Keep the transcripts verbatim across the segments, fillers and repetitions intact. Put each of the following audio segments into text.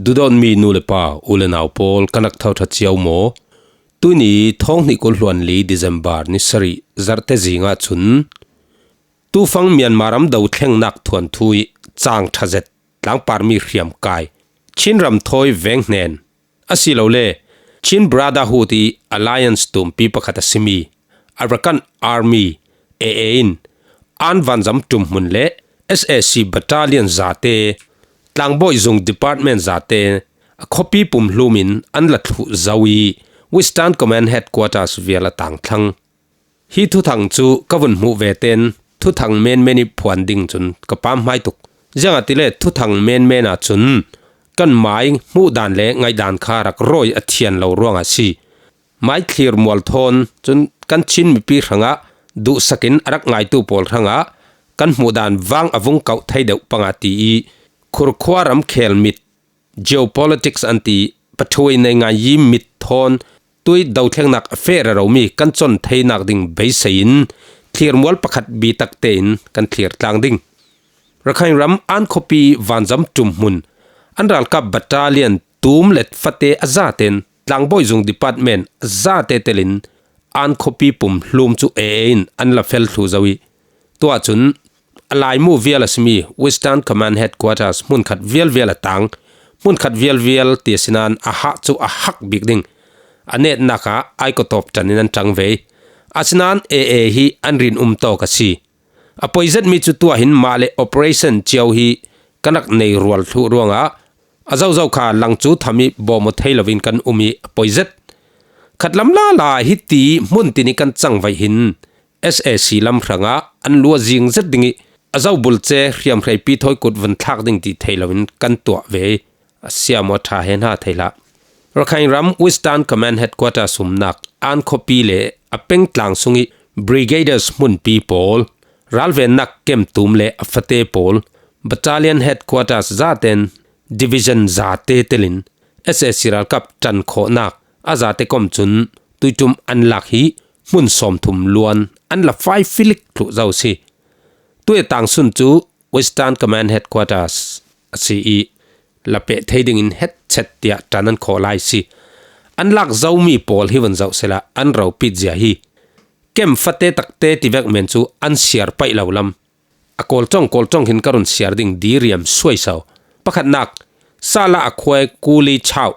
Duhdawtmi nu le pa, u le nau pawl, kan rak thotha cio maw? Tuini thawng hnih kul hluan li December ni sarih zarhte zingah cun tufang Myanmar ram dothlengnak thuanthu ih cang ṭha zet tlangparmi hriamkai, Chin ram thawi veng hnen, asilole Chin Brotherhood ih Alliance tumpi pakhat a simi Arakan Army, A A, in An vanzam ṭumhmun le S A C Battalion zate, Tlangbawi Zung Department zate a khuapi pumhlum in an la thluh zo ih Western Command Headquarters vial a tang thlang. Hi thuthang cu ka vun hmuh ve tein thuthang menmen ih phuan ding cun ka pam hmai tuk. Ziangahtile thuthang menmen ahcun kan mai hmuh dan le ngaih dan kha rak rawi a thian lo ruangah a si. Mai thlir mual thawn cun kan Chin mipi hrangah duhsak in a rak ngaitu pawl hrangah kan hmuh dan vang a vung kauh thei deuh panga ti ih khurkhua ramkhel mit, geopolitics an ti, pathawei nei ngai yi mit thawn tuih dothlengnak a feh reromi kan con theinak ding beisei in thlir mual pakhat bitak tein kan thlir tlang ding. Rakhine ram An khuapi vanzam ṭumhmun an ralkap battalion tum le fate a zaten Tlangbawi Zung Department a zate telin An khuapi pumhlum cu A A in an la fel thluh zo ih tuah cun a laimu vial a simi Western Command Headquarters hmunkhat vialvial a tang, hmunkhat vialvial ti asinain a hah cu a hak bik ding. A netnak ah Aikotawp ṭan in an ṭang ve. Asinain A A hi an rin um tawk a si. A poi zetmi cu tuah hin mah le operation cio hi kan rak nei rual thluh ruangah a zozo kha lang cu tham ih bawm aw thei loin kan um ih a poi zet. Khatlam lala hiti hmun tin ih kan cang vaih hin S A C lam hrangah an lua zing zet ding ih a zobul ce hriamhreipi thawi kut vun thlak ding ti thei loin kan tuah ve. A siam aw ṭha he hna thei hlah. Rakhine ram Western Command Headquarters umnak An khuapi le a pengtlang sungih Brigaders hmunpi pawl, ralvennak kem tum le a fate pawl, Battalion Headquarters zaten Division zate telin S A C ralkap ṭan khawhnak a zate kom cun tuiṭum an lak hi hmun sawmthum luan an la fai filik thluh zo a si. Tuih tang sun cu Western Command Headquarters a si ih la peh thei dingin hetchet tiah ṭan an khawh lai si. An lak zomi pawl hi van zoh sehla an ropit zia hi. Kem fate takte tivek men cu an siar paih lo lam. A kawlcong kawlcong hin ka run siar ding diriam suaiso. Pakhatnak, Sala a khuai kuli chauh,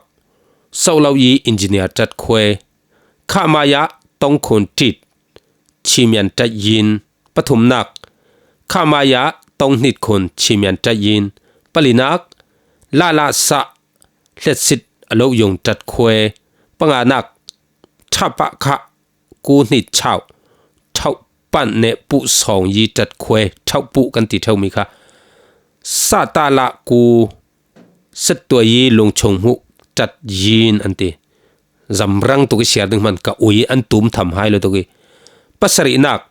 soh lo i engineer tat khuai. Khahmaya tongkhun tit chimian tat yin. Pathumnak, Khahmaya tonghnit khun chimian tat yin. Palinak, Lala sah hletsit a lo yung tat khuai. Panganak, Thapah khah ku hnit chauh, thauh pan ne puh sawng yi tat khuai, thauh puh kan ti theu mi kha. Sah tala ku settuai yi lungchung hmuh tat yin an ti. Zamrang tuk i siar ding hman ka ui an tum tham hai lo tuk i. Pasarihnak,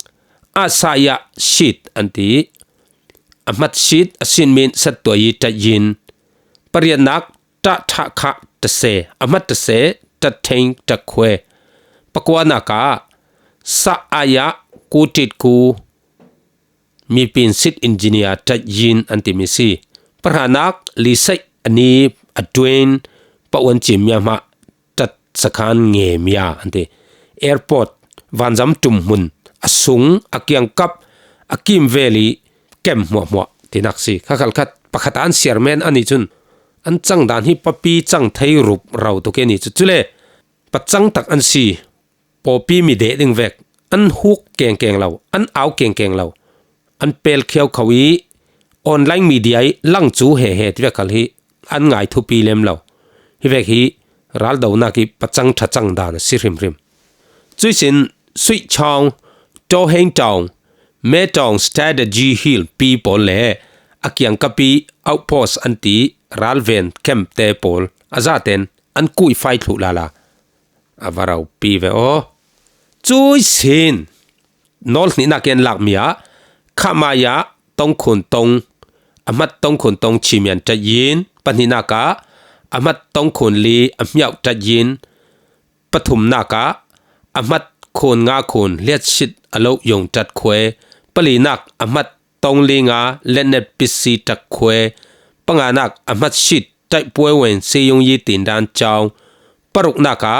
a sa ya shit an ti. A hmat shit a sin min settuai yi tat yin. Pariatnak, ṭah ṭhah khah tase, a hmat tase, ṭat theng ṭak khuai. Pakuanak ah, sah aya ku tit ku mipin sit engineer ṭat yin an timi si. Pahranak, lisaih ani a tuin pa uan cim mia hmah ṭat sakhan nge mia an ti. Airport, vanzam ṭum hmun, a sung, a kiangkap, a kimvel i kem hmuahhmuah tinak si. Kha khalkhat pakhat an siar men anih cun an cang dan hi papi cang thei rup rau tuk i ani cu cule pacang tak an si. Pawpi mi deh ding vek an huk kengkeng lo, an au kengkeng lo, an pel khiau kho i online media i lang cu he he ti vek khal hi an ngai thupi lem lo. Hi vek hi raldonak i pacang ṭha cang dan a si hrimhrim. Cuihsin Suih Chong, Toheng Tong, Metong Strategy Hill pi pawl le a kiangkap i outpost an ti ralven camp te pawl a zaten an kuihfai thluh lala. A va ropi ve aw. Cuihsin nawl hnihnak i an lakmi ah Khahmaya tongkhun tong, a hmat tongkhun tong chimian ṭat yin, pahnihnak ah a hmat tongkhun li a hmiauh ṭat yin, pathumnak ah a hmat khun nga khun liatsit a lo yung ṭat khuai, palinak a hmat tong li nga letnet pisi ṭak khuai, panganak a hmat sit တိုက်ပွဲဝင် စစ်ဆင်ရေး သင်တန်းကျောင်း၊ paruknaka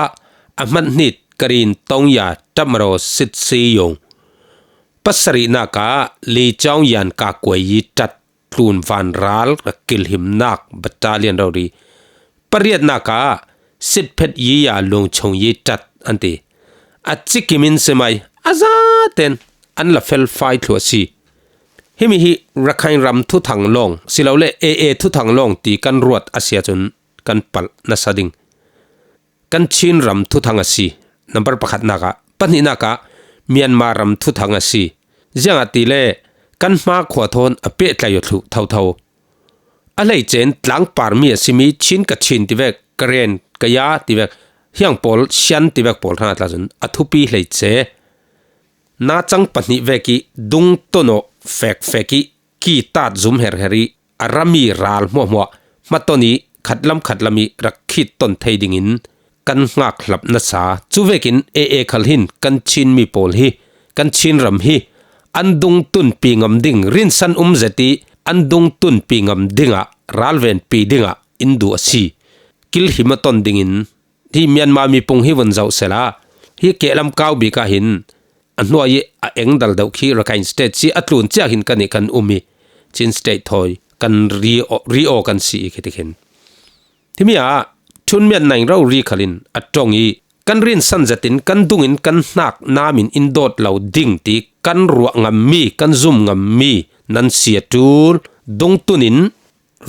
a hmanhnit Karin Tongya တပ်မတော်စစ်ဆေးရုံ၊ pasarihnak ah လေကြောင်းရန်ကာကွယ်ရေးတပ် tlunvan ral rak kilhimnak battalion rori, pariatnak ah စစ်ဖက်ရေးရာလုံခြုံရေးတပ် an ti. A cikim in si mai, a zaten an la felfai thlu a si. Himi hi Rakhine ram thuthang lawng silole A A thuthang lawng ti kan ruat a si ahcun kan palh nasa ding. Kan Chin ram thuthang a si. Number pakhatnak ah, pahnihnak ah Myanmar ram thuthang a si. Ziangahtile kan hmakhua thawn a pehtlaih aw thluh thotho. A hleice in tlangparmi a simi Chin, Kachin tivek, Karen, Kaya tivek, hiang pawl, Shan tivek pawl hrang a tla cun a thupi hleice. Nacang pahnih vek ih dungton aw fekfek ih kitat zum herher ih a rami ral hmuahhmuah hmaton ih khatlam khatlam ih rak khit ton thei dingin kan hngakhlap nasa. Cuvekin A A khal hin kan Chinmi pawl hi, kan Chin ram hi an dungtunpi ngam ding, rinsan um zet ih an dungtunpi ngam dingah ralvenpi dingah in duh a si. Kilhim a ton dingin hi Myanmar mipung hi vun zoh sehla, hi kehlam kau bik ah hin a hnuai ih a eng dal deuh khi Rakhine State si a tlun ciah hin kan ih kan um ih Chin State thawi kan ri aw, ri aw kan si ih khitikhin. Himi ah ṭhunmiat naing rori khal in a ṭong ih kan rinsan zetin kan dungin kan hnak nam in in dawt lo ding ti kan ruah ngammi, kan zum ngammi nan si a ṭul, dungtun in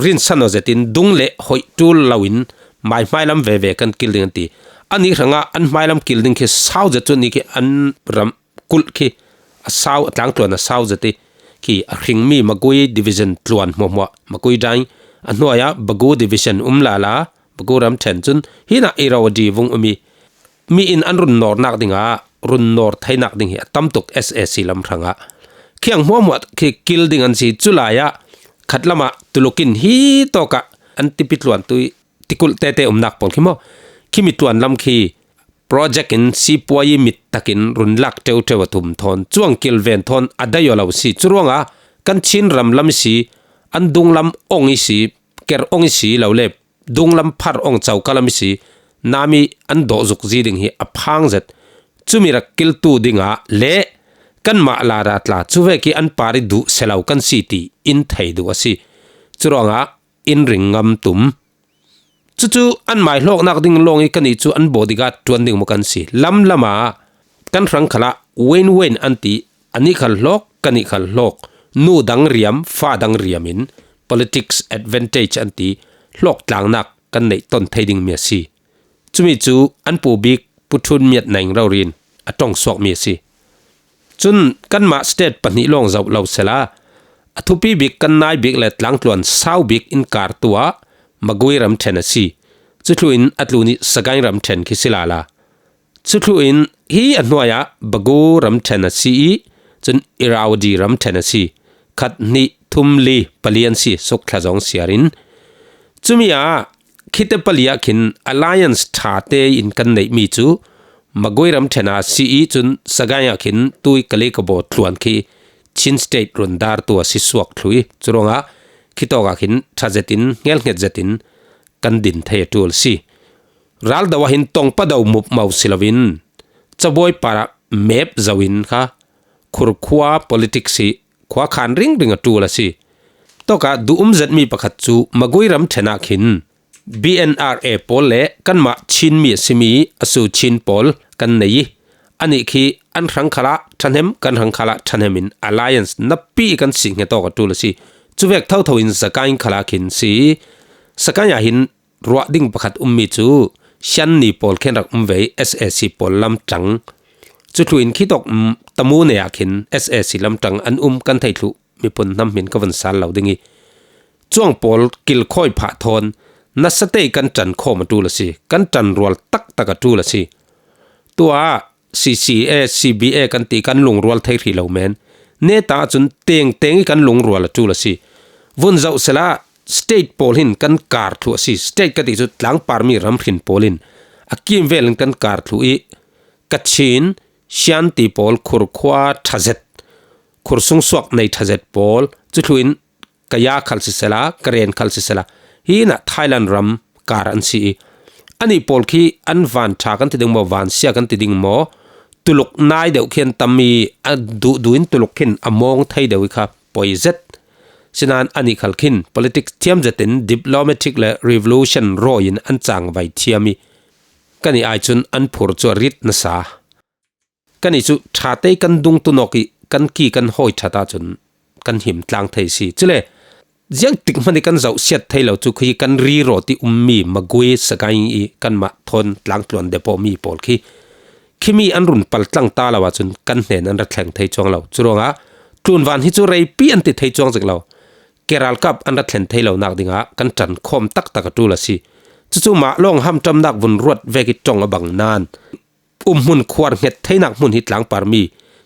rinsan aw zetin dung le hoih ṭul loin mai hmailam veve kan kil ding an ti. Anih hrangah an hmailam kil ding khi sau zet cu anih khi an ram kulh khi a sau, a tlangtluan a sau zet ih khi a hringmi Magway Division tluan hmuahhmuah, Magway Dang, a hnuai ah Bago Division um lala, Bago ramṭhen cun hinah Irrawaddy vung um ih mi in an run nawrnak dingah run nawr theinak ding hi a tam tuk S A C lam hrangah. Khiang hmuahhmuah khi kil ding an si. Culai ah khatlam ah Tuluk in hi tawkah an tipi tluantu ih tikulh tete umnak pawl khi maw, khimi tluan lam khi project in sipuai ih mit takin run lak ṭeuṭeu a tum thawn, cuang kilven thawn a dai aw lo si. Curuangah kan Chin ram lam ih si, an dunglam ong ih si, ker ong ih si lole dunglam phar ong coka lam ih si, nam ih an dawhzuk zi ding hi a phang zet. Cumi rak kiltu dingah le kanmah lada tla cuvek ih an par ih duh si lo kan si ti in thei duh a si. Curuangah in ring ngam tum. Cucu an mai hlawknak ding lawng ih kannih cu an bawh dikah ṭuan ding maw kan si. Lamlam ah kan hrang khalah win-win an ti, anih khal hlawk, kannih khal hlawk, nu dang riam, fa dang riam in politics advantage an ti hlawk tlangnak kan neih ton thei dingmi a si. Cumi cu an pu bik Pu Ṭhun Myat Naing rori in a ṭong suakmi a si. Cun kanmah state pahnih lawng zoh lo sehla, a thupi bik kan nai bik le tlangtluan sau bik in kartu ah Magway ramṭhen a si. Cuthlu in a tlun ih Sagaing ramṭhen khi si lala. Cuthlu in hi a hnuai ah Bago ramṭhen a si ih cun Irrawaddy ramṭhen a si. Khat, hnih, thum, li, pali an si, suk thla zong siar in. Cumi ah khite pali ah khin alliance ṭha tein kan neihmi cu Magway ramṭhen a si ih cun Sagaing ah khin tui Kalay Kabaw tluan khi Chin State rundartu a si suak thlu ih curuangah khitawk ah khin ṭha zetin, hngelhnget zetin kan din thei a ṭul a si. Raldo ah hin tongpa do mupmo si loin cabuai parah mep zoin kha khurkhua politics hi khua khan ringring a ṭul a si. Tawkah duh um zetmi pakhat cu Magway ramṭhen ah khin B N R A pawl le kanmah Chinmi a simi a su Chin pawl kan nei ih, anih khi an hrang khalah ṭhahnem, kan hrang khalah ṭhahnem in alliance napi ih kan sih hngetawk a ṭul a si. Cuvek thotho in Sagaing khalah khin si. Sagaing ah hin ruah ding pakhat ummi cu Shanni pawl khin rak um ve ih S A C pawl lamṭang. Cuthlu in khitawk, mm, Tamu nei ah khin S A C lamṭang an um kan theih thluh miphun hnam hmin ka vun sal lo ding ih, cuang pawl kilkhawi phah thawn nasa te ih kan ṭan khawm a ṭul a si, kan ṭan rual taktak a ṭul a si. Tuah C C A, C B A kan ti kan lungrual thei hrih lo men. Neta ahcun tengteng ih kan lungrual a ṭul a si. Vun zoh sehla state pawl hin kan kar thluh a si. State ka ti cu tlangparmi ramhrin pawl in a kimvel in kan kar thluh ih Kachin, Shanti pawl khurkhua ṭha zet, khursung suak nei ṭha zet pawl, cuthlu in Kaya khal sisehla, Karen khal sisehla, Hi inah Thailand ram kar an si i, ani pawl khi an van ṭha kan ti ding maw, van sia kan ti ding maw, Tuluk nai deuh khi an tam i, a duhduh in Tuluk khin a mawng thei deuh i kha poi zet. Sinain ani khal khin politics thiam zetin diplomatic le revolution rawi in an chang vai thiam i, kani ai cun an phur cu a rit nasa. Kani cu ṭhatei kan dungtu nawk i kan ki kan hawi ṭhat ahcun kan him tlang thei si. Cule ziangtik hmanh i kan zohsiat thei lo cu khi kan riro ti ummi Magui Sagai i kanmah thawn tlangtluan depot mi pawl khi khimi an run paltlang ta lo ahcun kan hnen an ra thleng thei cuang lo. Curuangah tlunvan hi cu reipi an ti thei cuang zik lo. Keralkap an ra thlen thei lonak dingah kan ṭankhawm taktak a ṭul a si. Cucu mah lawng hamṭamnak vun ruat vek i ṭong a bang nain umhmun khuar hnget theinak hmun hi tlangparmi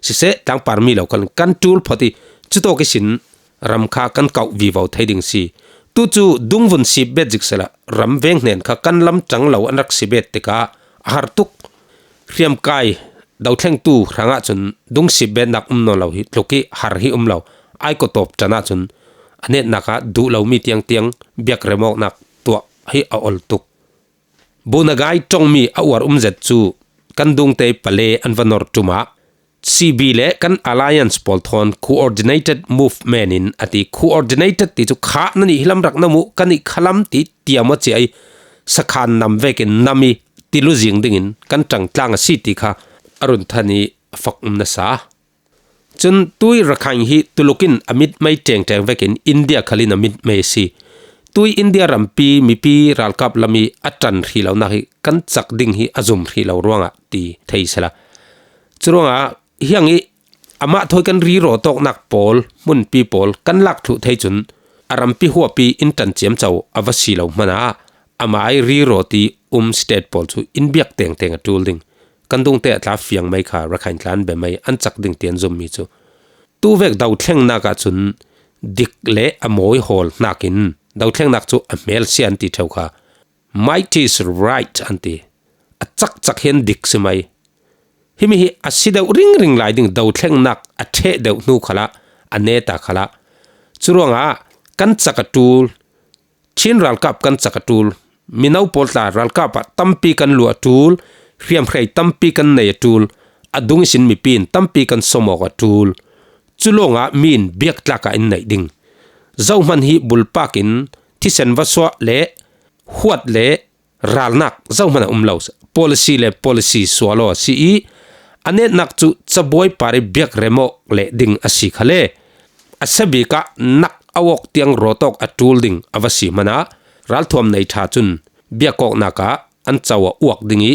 siseh, tlangparmi lo khan kan ṭul phawt i, cutawk ihsin ram kha kan kauh vivo thei ding si. Tucu dungvun sip bet zik sehla ram veng hnen kha kan lam ṭang lo an rak si bet tikah a har tuk. Hriamkai dothlengtu hrangah cun dung sip betnak um nawn lo hi tluk i har hi um lo. Ai kawtawp ṭan ahcun a netnak ah duh lomi tiangtiang biak remawknak tuah hi a ol tuk. Bunagai ṭongmi a uar um zet cu kan dungte pale an va nor ṭum ah C B le kan alliance pawl thawn coordinated movement in a ti. Coordinated ti cu kha nan i hilam rak na muh, kan i khalam ti tiam aw cia i sakhan nam vekin nam i ti luzing dingin kan ṭangtlang a si ti kha a run than i a fak um nasa. Cun tui Rakhine hi Tuluk in a mitmei ṭengṭeng vekin India khal in a mitmei a si. Tui India rampi mipi ralkap lam i a ṭan hrih lonak hi kan cak ding hi a zum hrih lo ruangah ti thei sehla. Curuangah hiang i amah thawi kan riro tawknak pawl, hmunpi pawl kan lak thluh thei cun a rampi huapi in ṭan ciamco a va si lo hmanah amai riro ti um state pawl cu in biak tengteng a ṭul ding. Kan dungte a tla fiang mai kha Rakhine tla an be mai an cak ding ti an zummi cu tuvek dothlengnak ahcun dik le a mawi hawl hnakin dothlengnak cu a hmelsia an ti ṭheu kha. Might is right an ti. A cakcak hi an dik si mai. Himi hi a si deuh ringring lai ding, dothlengnak a ṭheh deuh hnu khalah a neta khalah. Curuangah kan cak a ṭul, Chin ralkap kan cak a ṭul, mino pawl tla ralkap ah tampi kan luah a ṭul, hriamhrei tampi kan nei a ṭul, a dung ihsin mipi in tampi kan sawm awk a ṭul. Cu lawngah mi in biaktlak ah in neih ding. Zohman hi bulpak in thisen va suah le huat le ralnak zohman a um lo. Policy le policy sual aw a si i a netnak cu cabuai par i biak remawk leh ding a si khale. A sabik ah nak a awk tiang rawtawk a ṭul ding a va si hmanah ralthuam nei ṭha cun biakawknak ah an co a uak ding i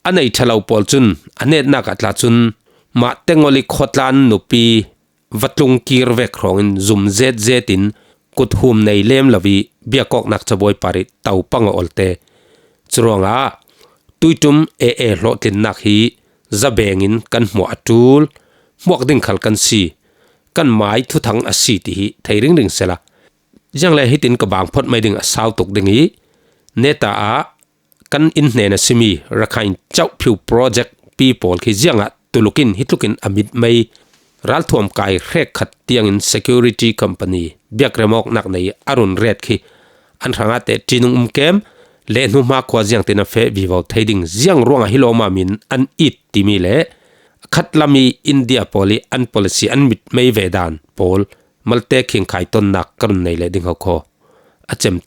a nei ṭha lo pawl cun a netnak ah tla cun mah tengol i khuatlan nupi va tlung kir vek hrawngin zum zet zetin kuthum nei lem lo i biakawknak cabuai par i topang a olte. Curuangah tuiṭum A A hlawhtlinnak hi zabengin kan hmuah a ṭul, hmuak ding khal kan si, kan mai thuthang a si ti hi thei ringring sehla. Ziangle hitin ka bang phawt mai ding a sau tuk ding i neta ah kan in hnen a simi Rakhine Chauh Phiu Project pi pawl khi ziangah Tuluk in hi tlukin a mitmei ralthuam kai hrek khat tiangin security company biak remawknak nei a run ret khi an hrangah teh ṭinung um kem le hnuhma khua ziangtin a feh vivo thei ding ziang ruangah hi lawmam in an it timi le khatlam i India pawl i an policy an mitmei ve dan pawl malte khingkhai tonnak ka run nei leh ding ho khaw a cem ti